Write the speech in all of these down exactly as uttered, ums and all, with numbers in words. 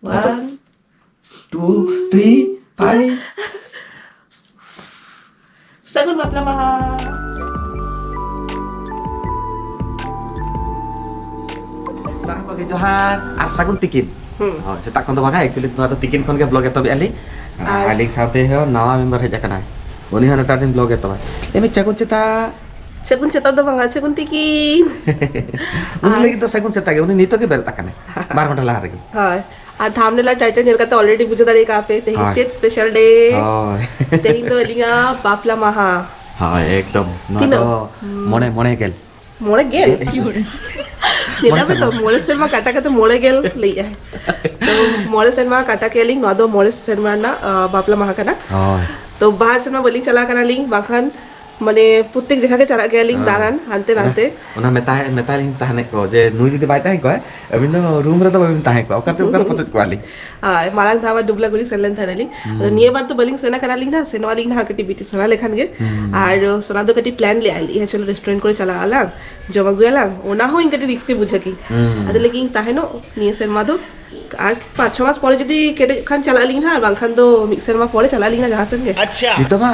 One, two, three, five. ᱥᱟᱹᱜᱩᱱ ᱵᱟᱯᱞᱟ ᱢᱟᱦᱟ᱾ ᱥᱟᱱᱟᱢ ᱠᱚᱜᱮ ᱡᱚᱦᱟᱨ ᱟᱨ ᱥᱟᱹᱜᱩᱱ ᱛᱤᱠᱤᱱ᱾ ᱦᱩᱸ᱾ ᱦᱳᱭ, ᱥᱮᱛᱟᱜ ᱠᱷᱚᱱ ᱫᱚ ᱵᱟᱝᱟ, actually ᱱᱚᱣᱟ ᱫᱚ ᱛᱤᱠᱤᱱ ᱠᱷᱚᱱ ᱜᱮ vlog ᱮᱛᱚᱦᱚᱵᱮᱜᱼᱟ ᱞᱤᱧ᱾ ᱟᱨ ᱟᱨ ᱟᱹᱞᱤᱧ ᱥᱟᱶᱛᱮ ᱦᱚᱸ ᱱᱟᱣᱟ member ᱦᱮᱡ ᱟᱠᱟᱱᱟᱭ, ᱩᱱᱤ ᱦᱚᱸ ᱱᱮᱛᱟᱨ ᱫᱤᱱ vlog ᱮᱛᱚᱦᱚᱵᱟᱭ᱾ ᱮᱢᱤ ᱥᱟᱹᱜᱩᱱ ᱥᱮᱛᱟᱜ᱾ ᱥᱟᱹᱜᱩᱱ ᱥᱮᱛᱟᱜ ᱫᱚ ᱵᱟᱝᱟ, ᱥᱟᱹᱜᱩᱱ ᱛᱤᱠᱤᱱ᱾ ᱩᱱᱤ ᱟᱨ ᱞᱟᱹᱜᱤᱫ ᱫᱚ ᱥᱟᱹᱜᱩᱱ ᱥᱮᱛᱟᱜ ᱜᱮ, ᱩᱱᱤ ᱱᱤᱛᱚᱜ ᱜᱮ ᱵᱮᱨᱮᱫ ᱟᱠᱟᱱᱟᱭ, ᱵᱟᱨ ᱜᱷᱚᱱᱴᱟ ᱞᱟᱦᱟ ᱨᱮᱜᱮ᱾ ᱦᱳᱭ, ᱟᱨ thumbnail ᱟᱨ title ᱧᱮᱞ ᱠᱟᱛᱮ already ᱵᱩᱡᱷᱟᱹᱣ ᱫᱟᱲᱮ ᱠᱟᱜᱼᱟ ᱯᱮ, ᱛᱮᱦᱮᱧ ᱦᱳᱭ᱾ ᱪᱮᱫ special day? ᱦᱳᱭ᱾ ᱛᱮᱦᱮᱧ ᱫᱚ ᱟᱹᱞᱤᱧᱟᱜ ᱵᱟᱯᱞᱟ ᱢᱟᱦᱟ᱾ ᱦᱳᱭ, ᱮᱠᱫᱚᱢ᱾ ᱱᱚᱣᱟ ᱛᱤᱱᱟᱹᱜ? ᱫᱚ ᱦᱩᱸ᱾ ᱢᱚᱬᱮ, ᱢᱚᱬᱮ ᱜᱮᱞ᱾ ᱢᱚᱬᱮ ᱜᱮᱞ? ᱢᱚᱬᱮ ᱧᱮᱞ ᱯᱮ ᱛᱚ, ᱥᱮᱨᱢᱟ᱾ ᱢᱚᱬᱮ ᱥᱮᱨᱢᱟ ᱠᱟᱴᱟ ᱠᱟᱛᱮ ᱢᱚᱬᱮ ᱜᱮᱞ ᱞᱟᱹᱭᱮᱜᱼᱟᱭ᱾ ᱛᱚ, ᱢᱚᱬᱮ ᱥᱮᱨᱢᱟ ᱠᱟᱴᱟ ᱠᱮᱜᱼᱟ ᱞᱤᱧ, ᱱᱚᱣᱟ ᱫᱚ ᱢᱚᱬᱮ ᱥᱮᱨᱢᱟ ᱨᱮᱱᱟᱜ, ᱟ, ᱵᱟᱯᱞᱟ ᱢᱟᱦᱟ ᱠᱟᱱᱟ᱾ ᱦᱳᱭ᱾ ᱛᱚ, ᱵᱟᱦᱟᱨ ᱥᱮᱨᱢᱟ ᱵᱟᱹᱞᱤᱧ ᱪᱟᱞᱟᱣ ᱠᱟᱱᱟ ᱞᱤᱧ, ᱵᱟᱝᱠᱷᱟᱱ ᱢᱟᱱᱮ ᱯᱨᱚᱛᱮᱠ ᱡᱟᱭᱜᱟ ᱜᱮ ᱪᱟᱞᱟᱜ ᱜᱮᱭᱟᱞᱤᱧ ᱦᱮᱸ᱾ ᱫᱟᱬᱟᱱ ᱦᱟᱱᱛᱮ ᱚᱱᱟ, ᱱᱟᱱᱛᱮ᱾ ᱚᱱᱟ ᱢᱮᱛᱟ-, ᱢᱮᱛᱟᱞᱤᱧ ᱛᱟᱦᱮᱱ ᱠᱚ ᱡᱮ ᱱᱩᱭ ᱡᱩᱫᱤ ᱵᱟᱭ ᱛᱟᱦᱮᱸ ᱠᱚᱜᱼᱟ, ᱟᱹᱵᱤᱱ ᱫᱚ room ᱨᱮᱫᱚ ᱵᱟᱹᱵᱤᱱ ᱛᱟᱦᱮᱸ ᱠᱚᱜᱼᱟ, ᱚᱠᱟ ᱪᱚ ᱚᱠᱟᱨᱮ ᱯᱚᱪᱚᱡ ᱠᱚᱣᱟᱞᱤᱧ᱾ ᱦᱳᱭ, ᱢᱟᱲᱟᱝ ᱫᱷᱟᱣ ᱟᱵᱟᱨ ᱰᱩᱵᱞᱟ ᱜᱩᱲᱤ ᱥᱮᱱ ᱞᱮᱱ ᱛᱟᱦᱮᱱᱟᱞᱤᱧ᱾ ᱦᱩᱸ᱾ ᱟᱫᱚ ᱱᱤᱭᱟᱹ ᱵᱟᱨ ᱫᱚ ᱵᱟᱹᱞᱤᱧ ᱥᱮᱱ ᱟᱠᱟᱱᱟᱞᱤᱧ ᱱᱟᱦᱟᱜ, ᱥᱮᱱᱚᱜ ᱟᱹᱞᱤᱧ ᱱᱟᱦᱟᱜ ᱠᱟᱹᱴᱤᱡ ᱵᱤᱴᱤ ᱥᱮᱬᱟ ᱞᱮᱠᱷᱟᱱ ᱜᱮ᱾ ᱦᱩᱸ᱾ ᱟᱨ ᱥᱚᱱᱟ ᱫᱚ ᱠᱟᱹᱴᱤᱡ plan ᱞᱮᱜᱼᱟᱭ, ᱞᱟᱹᱭᱮᱫᱼᱟ ᱪᱚᱞᱚ restaurant ᱠᱚᱨᱮ ᱪᱟᱞᱟᱜ ᱟᱞᱟᱝ, ᱡᱚᱢ ᱟᱹᱜᱩᱭᱟᱞᱟᱝ, ᱚᱱᱟ ᱦᱚᱸ ᱤᱧ ᱠᱟᱹᱴᱤᱡ risk ᱤᱧ ᱵᱩᱡᱷᱟᱹᱣ ᱠᱮᱫ᱾ ᱦᱩᱸ᱾ ᱟᱫᱚ ᱞᱟᱹᱜᱤᱫ ᱤᱧ ᱛᱟᱦᱮᱱᱚᱜ ᱱᱤᱭᱟᱹ ᱥᱮᱨᱢᱟ ᱫᱚ, ᱟᱨ ᱯᱟᱸᱪ ᱪᱷᱚ ᱢᱟᱥ ᱯᱚᱨᱮ ᱡᱩᱫᱤ ᱠᱮᱴᱮᱡᱚᱜ ᱠᱷᱟᱱ ᱪᱟᱞᱟᱜ ᱟᱹᱞᱤᱧ ᱱᱟᱦᱟᱜ, ᱵᱟᱝᱠᱷᱟᱱ ᱫᱚ ᱢᱤᱫ ᱥᱮᱨᱢᱟ ᱯᱚᱨᱮ ᱪᱟᱞᱟᱜ ᱟᱹᱞᱤᱧ ᱱᱟᱦᱟᱜ ᱡᱟᱦᱟᱸ ᱥᱮᱱ ᱜᱮ᱾ ᱟᱪᱪᱷᱟ᱾ ᱱᱤᱛᱚᱜ ᱢᱟ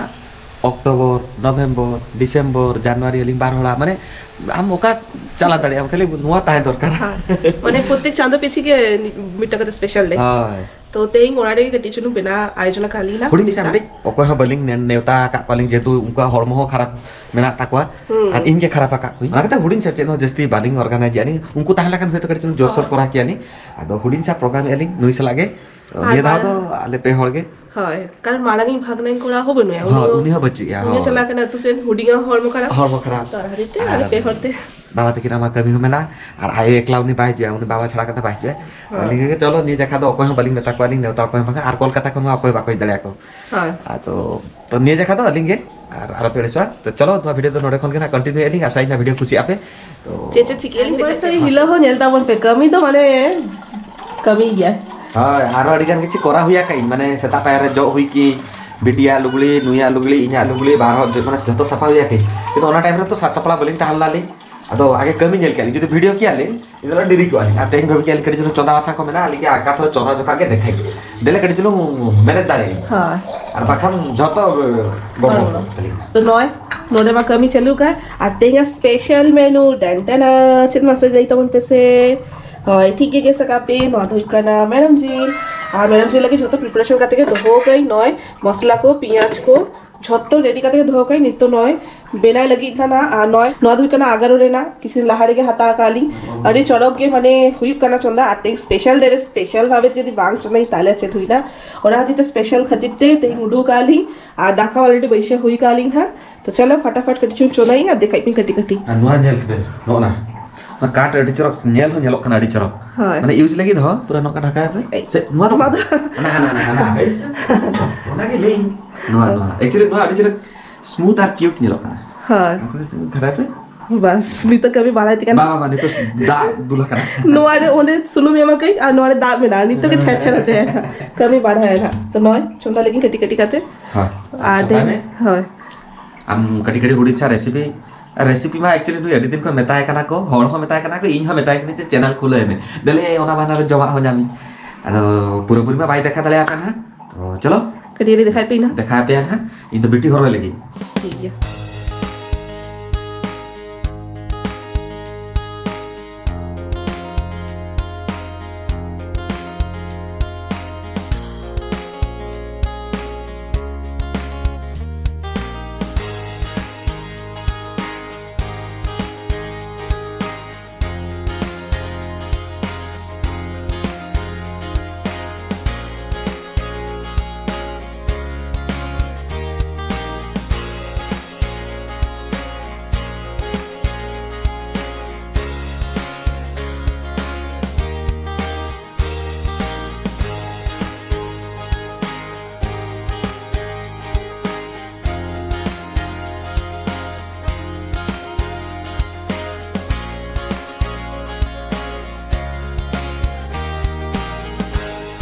October, November, December, January ᱟᱹᱞᱤᱧ ᱵᱟᱨ ᱦᱚᱲᱟ, ᱢᱟᱱᱮ ᱟᱢ ᱚᱠᱟ ᱪᱟᱞᱟᱣ ᱫᱟᱲᱮᱭᱟᱜ ᱟᱢ, ᱠᱷᱟᱹᱞᱤ ᱱᱚᱣᱟ ᱛᱟᱦᱮᱸ ᱫᱚᱨᱠᱟᱨ᱾ ᱦᱮᱸ, ᱢᱟᱱᱮ ᱯᱨᱚᱛᱮᱠ ᱪᱟᱸᱫᱚ ᱯᱤᱪᱷᱤ ᱜᱮ ᱢᱤᱫᱴᱟᱝ ᱠᱟᱛᱮ special day᱾ ᱦᱳᱭ᱾ ᱛᱚ ᱛᱮᱦᱮᱧ ᱚᱲᱟᱜ ᱨᱮᱜᱮ ᱠᱟᱹᱴᱤᱡ ᱪᱩᱞᱩᱝ ᱵᱮᱱᱟᱣ ᱟᱭᱳᱡᱚᱱ ᱟᱠᱟᱫ ᱞᱤᱧ ᱱᱟ ᱦᱩᱰᱤᱧ ᱦᱩᱰᱤᱧ ᱥᱮ ᱥᱟ᱾ ᱦᱩᱰᱤᱧ, ᱚᱠᱚᱭ ᱦᱚᱸ ᱵᱟᱹᱞᱤᱧ ᱱᱮ-, ᱱᱮᱣᱛᱟ ᱟᱠᱟᱫ ᱠᱚᱣᱟᱞᱤᱧ, ᱡᱮᱦᱮᱛᱩ ᱩᱱᱠᱩᱣᱟᱜ ᱦᱚᱲᱢᱚ ᱦᱚᱸ ᱠᱷᱟᱨᱟᱯ ᱢᱮᱱᱟᱜ ᱛᱟᱠᱚᱣᱟ᱾ ᱦᱩᱸ᱾ ᱟᱨ ᱤᱧ ᱜᱮ ᱠᱷᱟᱨᱟᱯ ᱟᱠᱟᱫ ᱠᱚᱣᱟᱧ, ᱚᱱᱟ ᱠᱟᱛᱮ ᱦᱩᱰᱤᱧ ᱥᱮ ᱪᱮᱫ ᱦᱚᱸ ᱡᱟᱹᱥᱛᱤ ᱵᱟᱹᱞᱤᱧ organize ᱟᱹᱞᱤᱧ᱾ ᱩᱱᱠᱩ ᱛᱟᱦᱮᱸ ᱞᱮᱠᱷᱟᱱ ᱦᱚᱭᱛᱳ ᱠᱟᱹᱴᱤᱡ ᱪᱩᱞᱩᱝ ᱡᱳᱨᱥᱳᱨ ᱦᱳᱭ᱾ ᱠᱚᱨᱟᱣ ᱠᱮᱭᱟᱞᱤᱧ᱾ ᱟᱫᱚ ᱦᱩᱰᱤᱧ ᱥᱟ program ᱮᱜᱼᱟ ᱞᱤᱧ ᱱᱩᱭ ᱥᱟᱞᱟᱜ ᱜᱮ᱾ ᱛᱚ ᱟᱨ ᱱᱤᱭᱟᱹ ᱫᱷᱟᱣ ᱢᱟᱲᱟᱝ ᱫᱚ ᱟᱞᱮ ᱯᱮ ᱦᱚᱲ ᱜᱮ᱾ ᱦᱳᱭ, ᱠᱟᱨᱚᱱ ᱢᱟᱲᱟᱝ ᱤᱧ ᱵᱷᱟᱜᱽᱱᱟᱧ ᱠᱚᱲᱟ ᱦᱚᱸ ᱵᱟᱹᱱᱩᱭᱟ, ᱦᱳᱭ, ᱩᱱᱤ ᱩᱱᱤ ᱦᱚᱸ ᱵᱟᱹᱪᱩᱜᱼᱟ, ᱩᱱᱤ ᱦᱚᱸ ᱦᱳᱭ᱾ ᱪᱟᱞᱟᱜ ᱠᱟᱱᱟ ᱟᱹᱛᱩ ᱥᱮᱱ, ᱦᱩᱰᱤᱧᱟᱜ ᱦᱚᱲᱢᱚ ᱠᱷᱟᱨᱟᱯ᱾ ᱦᱚᱲᱢᱚ ᱠᱷᱟᱨᱟᱯ᱾ ᱛᱚ ᱚᱱᱟ ᱠᱷᱟᱹᱛᱤᱨ ᱛᱮ ᱟᱞᱮ ᱟᱨ ᱯᱮ ᱦᱚᱲ ᱛᱮ᱾ ᱵᱟᱵᱟ ᱛᱟᱹᱠᱤᱱᱟᱜ ᱢᱟ ᱠᱟᱹᱢᱤ ᱦᱚᱸ ᱢᱮᱱᱟᱜᱼᱟ, ᱟᱨ ᱟᱭᱳ ᱮᱠᱞᱟ ᱩᱱᱤ ᱵᱟᱭ ᱦᱤᱡᱩᱜᱼᱟ, ᱩᱱᱤ ᱵᱟᱵᱟ ᱪᱷᱟᱲᱟ ᱠᱟᱛᱮ ᱵᱟᱭ ᱦᱤᱡᱩᱜᱼᱟ᱾ ᱦᱳᱭ᱾ ᱟᱹᱞᱤᱧ ᱜᱮ ᱪᱚᱞᱚ ᱱᱤᱭᱟᱹ ᱡᱟᱠᱷᱟ ᱫᱚ ᱚᱠᱚᱭ ᱦᱚᱸ ᱵᱟᱹᱞᱤᱧ ᱢᱮᱛᱟ ᱠᱚᱣᱟ, ᱟᱹᱞᱤᱧ ᱱᱮᱣᱛᱟ ᱚᱠᱚᱭ ᱦᱚᱸ ᱵᱟᱝᱟ, ᱟᱨ ᱠᱳᱞᱠᱟᱛᱟ ᱠᱷᱚᱱ ᱢᱟ ᱚᱠᱚᱭ ᱵᱟᱠᱚ ᱦᱮᱡ ᱫᱟᱲᱮᱭᱟᱠᱚ᱾ ᱦᱳᱭ᱾ ᱟᱫᱚ, ᱛᱚ ᱱᱤᱭᱟᱹ ᱡᱟᱠᱷᱟ ᱫᱚ ᱟᱹᱞᱤᱧ ᱜᱮ, ᱟᱨ ᱟᱞᱚᱯᱮ ᱟᱹᱲᱤᱥᱚᱜᱼᱟ᱾ ᱛᱚ ᱪᱚᱞᱚ ᱱᱚᱣᱟ video ᱫᱚ ᱱᱚᱰᱮ ᱠᱷᱚᱱ ᱜᱮ ᱱᱟᱜ continue ᱮᱫ ᱞᱤᱧ, ᱟᱥᱟᱭᱟᱹᱧ ᱱᱚᱣᱟ video ᱠᱩᱥᱤᱭᱟᱜ ᱯᱮ᱾ ᱛᱚ ᱪᱮᱫ ᱪᱮᱫ ᱪᱤᱠᱟᱹᱭ ᱟᱹᱞᱤᱧ ᱫᱮᱡ ᱠᱟᱛᱮ? Anniversary ᱦᱤᱞᱳᱜ ᱦᱚᱸ ᱧᱮᱞ ᱛᱟᱵᱚᱱ ᱯᱮ, ᱠᱟᱹᱢᱤ ᱫᱚ ᱢᱟᱱᱮ ᱠᱟᱹᱢᱤ ᱜᱮᱭᱟ᱾ ᱦᱳᱭ, ᱟᱨᱚ ᱟᱹᱰᱤ ᱜᱟᱱ ᱠᱤᱪᱷᱩ ᱠᱚᱨᱟᱣ ᱦᱩᱭ ᱟᱠᱟᱫ ᱤᱧ, ᱢᱟᱱᱮ ᱥᱮᱛᱟᱜ ᱯᱟᱭᱟᱨ ᱨᱮ ᱡᱚᱜ ᱦᱩᱭ ᱠᱤ, ᱵᱤᱴᱤᱭᱟᱜ ᱞᱩᱜᱽᱲᱤ, ᱱᱩᱭᱟᱜ ᱞᱩᱜᱽᱲᱤ, ᱤᱧᱟᱹᱜ ᱞᱩᱜᱽᱲᱤ, ᱵᱟᱨ ᱦᱚᱲ ᱡᱚ-, ᱢᱟᱱᱮ ᱡᱚᱛᱚ ᱥᱟᱯᱷᱟ ᱦᱩᱭ ᱟᱠᱟᱫ ᱤᱧ᱾ ᱠᱤᱱᱛᱩ ᱚᱱᱟ time ᱨᱮ ᱛᱚ ᱥᱟᱡ ᱥᱟᱯᱲᱟᱣ ᱵᱟᱹᱞᱤᱧ ᱛᱟᱦᱮᱸ ᱞᱮᱱᱟ ᱞᱤᱧ᱾ ᱟᱫᱚ ᱟᱜᱮ ᱠᱟᱹᱢᱤ ᱧᱮᱞ ᱠᱮᱫ ᱞᱤᱧ, ᱡᱩᱫᱤ ᱵᱷᱤᱰᱤᱭᱳ ᱠᱮᱭᱟ ᱞᱤᱧ, ᱤᱧ ᱫᱚ ᱰᱮᱨᱤ ᱠᱚᱜᱼᱟ ᱞᱤᱧ᱾ ᱟᱨ ᱛᱮᱦᱮᱧ ᱵᱷᱟᱵᱤ ᱠᱮᱫ ᱞᱤᱧ ᱠᱟᱹᱴᱤᱡ ᱪᱩᱞᱩᱝ ᱪᱚᱸᱫᱟ ᱵᱟᱥᱟ ᱠᱚ ᱢᱮᱱᱟᱜᱼᱟ, ᱟᱹᱞᱤᱧ ᱜᱮ ᱟᱠᱟ ᱛᱷᱚᱲᱟ ᱪᱚᱸᱫᱟ ᱡᱚᱠᱷᱟ ᱜᱮ ᱫᱮᱠᱷᱟᱭ ᱜᱮ᱾ ᱫᱮᱞᱟ ᱠᱟᱹᱴᱤᱡ ᱪᱩᱞᱩᱝ ᱢᱮᱱᱮᱡ ᱫᱟᱲᱮᱭᱟᱜ ᱟᱹᱧ᱾ ᱦᱳᱭ᱾ ᱟᱨ ᱵᱟᱠᱷᱟᱱ ᱡᱷᱚᱛᱚ ᱜᱚᱲᱵᱚᱲ ᱦᱳᱭ᱾ ᱛᱟᱹᱞᱤᱧᱟ᱾ ᱛᱚ ᱱᱚᱜᱼᱚᱭ ᱱᱚᱰᱮ ᱢᱟ ᱠᱟᱹᱢᱤ ᱪᱟᱹᱞᱩ ᱠᱟᱱ, ᱟᱨ ᱛᱮᱦᱮᱧᱟᱜ ᱥᱯᱮᱥᱟᱞ ᱢᱮᱱᱩ ᱰᱮᱱᱴᱮᱱᱟ ᱪᱮᱫ ᱢᱟᱥᱮ ᱞᱟᱹᱭ ᱛᱟᱵᱚᱱ ᱯᱮᱥᱮ? ᱦᱳᱭ, ᱴᱷᱤᱠ ᱜᱮ ᱜᱮᱥ ᱟᱠᱟᱫ ᱯᱮ, ᱱᱚᱣᱟ ᱫᱚ ᱦᱩᱭᱩᱜ ᱠᱟᱱᱟ ᱢᱮᱨᱚᱢ ᱡᱤᱞ᱾ ᱟᱨ ᱢᱮᱨᱚᱢ ᱡᱤᱞ ᱞᱟᱹᱜᱤᱫ ᱡᱷᱚᱛᱚ ᱯᱨᱤᱯᱟᱨᱮᱥᱚᱱ ᱠᱟᱛᱮ ᱜᱮ ᱫᱚᱦᱚ ᱠᱟᱜ ᱟᱹᱧ᱾ ᱱᱚᱜᱼᱚᱭ ᱢᱚᱥᱞᱟ ᱠᱚ, ᱯᱮᱸᱭᱟᱡᱽ ᱠᱚ, ᱡᱷᱚᱛᱚ ᱨᱮᱰᱤ ᱠᱟᱛᱮ ᱜᱮ ᱫᱚᱦᱚ ᱠᱟᱜ ᱟᱹᱧ᱾ ᱱᱤᱛᱚᱜ ᱱᱚᱜᱼᱚᱭ ᱵᱮᱱᱟᱣ ᱞᱟᱹᱜᱤᱫ ᱠᱟᱱᱟ᱾ ᱟᱨ ᱱᱚᱜᱼᱚᱭ ᱱᱚᱣᱟ ᱫᱚ ᱦᱩᱭᱩᱜ ᱠᱟᱱᱟ ᱟᱜᱟᱨᱚ ᱨᱮᱱᱟᱜ, ᱠᱤᱪᱷᱩ ᱫᱤᱱ ᱞᱟᱦᱟ ᱨᱮᱜᱮ ᱦᱟᱛᱟᱣ ᱠᱟᱜ ᱞᱤᱧ᱾ ᱟᱹᱰᱤ ᱪᱚᱨᱚᱠ ᱜᱮ ᱢᱟᱱᱮ ᱦᱩᱭᱩᱜ ᱠᱟᱱᱟ ᱪᱚᱸᱫᱟ᱾ ᱟᱨ ᱛᱮᱦᱮᱧ ᱥᱯᱮᱥᱟᱞ ᱰᱮ ᱨᱮ ᱥᱯᱮᱥᱟᱞ ᱵᱷᱟᱵᱮ ᱡᱩᱫᱤ ᱵᱟᱝ ᱪᱚᱸᱫᱟᱭ ᱛᱟᱦᱞᱮ ᱪᱮᱫ ᱦᱩᱭᱱᱟ? ᱚᱱᱟ ᱠᱷᱟᱹᱛᱤᱨ ᱛᱮ ᱥᱯᱮᱥᱟᱞ ᱠᱷᱟᱹᱛᱤᱨ ᱛᱮ ᱛᱮᱦᱮᱧ ᱩᱰᱩᱠ ᱠᱟᱜ ᱞᱤᱧ᱾ ᱟᱨ ᱫᱟᱠᱟ ᱚᱞᱨᱮᱰᱤ ᱵᱟᱹᱭᱥᱟᱹᱣ ᱦᱩᱭ ᱠᱟᱜ ᱞᱤᱧ ᱦᱟᱸᱜ᱾ ᱛᱚ ᱪᱚᱞᱚ ᱯᱷᱟᱴᱟᱯᱷᱟᱴ ᱠᱟᱹᱴᱤᱡ ᱪᱩᱧ ᱪᱚᱸᱫᱟᱭᱟ ᱟᱨ ᱫᱮᱠᱷᱟᱭ ᱯᱮ ᱠᱟᱹᱴᱤᱡ ᱠᱟᱹᱴᱤᱡ᱾ ᱟᱨ ᱱᱚᱣᱟ ᱧᱮᱞ ᱯᱮ, ᱱᱚᱜᱼᱚ ᱱᱟ, ᱱᱚᱣᱟ ᱠᱟᱴ ᱟᱹᱰᱤ ᱪᱚᱨᱚᱠ ᱧᱮᱞ ᱦᱚᱸ ᱧᱮᱞᱚᱜ ᱠᱟᱱᱟ, ᱟᱹᱰᱤ ᱪᱚᱨᱚᱠ᱾ ᱦᱳᱭ᱾ ᱢᱟᱱᱮ ᱤᱭᱩᱡᱽ ᱞᱟᱹᱜᱤᱫ ᱦᱚᱸ ᱯᱩᱨᱟᱹ ᱱᱚᱝᱠᱟ ᱰᱷᱟᱠᱟ ᱯᱮ᱾ ᱮᱭ, ᱥᱮ ᱱᱚᱣᱟ ᱫᱚ ᱱᱚᱣᱟ ᱵᱟᱝ? ᱫᱚ ᱦᱟᱱᱟ, ᱦᱟᱱᱟ, ᱦᱟᱱᱟ, ᱦᱟᱱᱟ᱾ ᱦᱮᱸ, ᱥᱮ? ᱚᱱᱟ ᱜᱮ ᱞᱟᱹᱭ᱾ ᱱᱚᱣᱟ, ᱦᱳᱭ᱾ ᱱᱚᱣᱟ᱾ Actually ᱱᱚᱣᱟ ᱟᱹᱰᱤ ᱪᱚᱨᱚᱠ smooth ᱟᱨ cute ᱧᱮᱞᱚᱜ ᱠᱟᱱᱟ᱾ ᱦᱳᱭ᱾ ᱚᱱᱟ ᱠᱚ ᱫᱷᱟᱨᱟ ᱯᱮ᱾ ᱵᱟᱥ, ᱱᱤᱛᱚᱜ ᱠᱟᱹᱢᱤ ᱵᱟᱲᱟᱭ ᱛᱮ ᱠᱟᱱᱟ᱾ ᱵᱟᱝ, ᱵᱟᱝ, ᱵᱟᱝ, ᱱᱤᱛᱚᱜ ᱫᱟᱜ ᱫᱩᱞ ᱟᱠᱟᱱᱟ᱾ ᱱᱚᱣᱟ ᱨᱮ ᱚᱸᱰᱮ ᱥᱩᱱᱩᱢ ᱮᱢ ᱟᱠᱟᱹᱧ ᱟᱨ ᱱᱚᱣᱟ ᱨᱮ ᱫᱟᱜ ᱢᱮᱱᱟᱜᱼᱟ᱾ ᱱᱤᱛᱚᱜ ᱜᱮ ᱪᱷᱮᱨ ᱪᱷᱮᱨ ᱦᱚᱪᱚᱭᱟ ᱱᱟᱜ᱾ ᱠᱟᱹᱢᱤ ᱵᱟᱲᱟᱭᱟ ᱱᱟᱜ᱾ ᱛᱚ ᱱᱚᱜᱼᱚᱭ ᱪᱚᱸᱫᱟ ᱞᱟᱹᱜᱤᱫ ᱠᱟᱹᱴᱤᱡ ᱠᱟᱹᱴᱤᱡ ᱠᱟᱛᱮ᱾ ᱦᱳᱭ᱾ ᱟᱨ ᱪᱚᱸᱫᱟᱭ ᱛᱮᱦᱮᱧ, ᱢᱮ᱾ ᱦᱳᱭ᱾ ᱟᱢ ᱠᱟᱹᱴᱤᱡ ᱠᱟᱹᱴᱤᱡ ᱦᱩᱰᱤᱧ ᱪᱷᱟ recipe, recipe ᱢᱟ actually ᱱᱩᱭ ᱟᱹᱰᱤ ᱫᱤᱱ ᱠᱷᱚᱱ ᱢᱮᱛᱟᱭ ᱠᱟᱱᱟ ᱠᱚ, ᱦᱚᱲ ᱦᱚᱸ ᱢᱮᱛᱟᱭ ᱠᱟᱱᱟ ᱠᱚ, ᱤᱧ ᱦᱚᱸ ᱢᱮᱛᱟᱭ ᱠᱟᱹᱱᱟᱹᱧ ᱡᱮ channel ᱠᱷᱩᱞᱟᱹᱣ ᱢᱮ᱾ ᱫᱮᱞᱮ ᱚᱱᱟ ᱵᱟᱦᱟᱱᱟ ᱨᱮ ᱡᱚᱢᱟᱜ ᱦᱚᱸ ᱧᱟᱢᱤᱧ᱾ ᱟᱫᱚ ᱯᱩᱨᱟᱹᱯᱩᱨᱤ ᱢᱟ ᱵᱟᱭ ᱫᱮᱠᱷᱟ ᱫᱟᱲᱮᱭᱟᱜ ᱠᱟᱱᱟ᱾ ᱛᱚ ᱪᱚᱞᱚ᱾ ᱠᱟᱹᱴᱤᱡ ᱨᱮ ᱫᱮᱠᱷᱟᱭ ᱯᱮ ᱤᱧ ᱫᱚ᱾ ᱫᱮᱠᱷᱟᱭ ᱯᱮᱭᱟ ᱱᱟᱦᱟᱜ᱾ ᱤᱧ ᱫᱚ ᱵᱤᱴᱤ ᱦᱚᱨᱚᱭ ᱞᱟᱹᱜᱤᱫ᱾ ᱴᱷᱤᱠ ᱜᱮᱭᱟ᱾